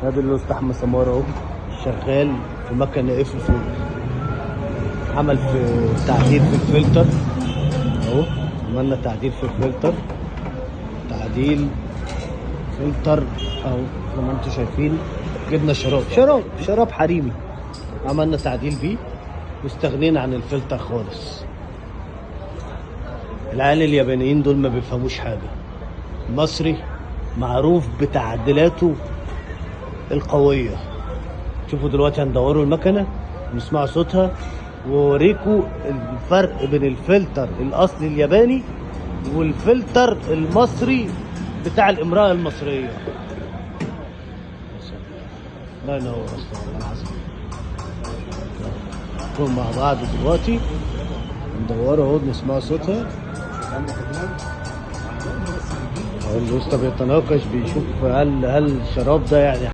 هذا الأستاذ أحمد سمارة اهو شغال في مكنة F 4، عمل في تعديل في الفلتر اهو، عملنا تعديل في الفلتر، تعديل فلتر اهو زي ما انتم شايفين. جبنا شراب شراب شراب حريمي، عملنا تعديل بيه واستغنينا عن الفلتر خالص. العيال اليابانيين دول ما بيفهموش حاجة. المصري معروف بتعديلاته القوية. شوفوا دلوقتي هندوروا المكنة ونسمعوا صوتها ووريكوا الفرق بين الفلتر الأصلي الياباني والفلتر المصري بتاع الامرأة المصرية. الله ينور والله العظيم. نكون مع بعض دلوقتي ندوره اهو، نسمع صوتها. اهو الاسطى بيتناقش، بيشوف هل الشراب ده يعني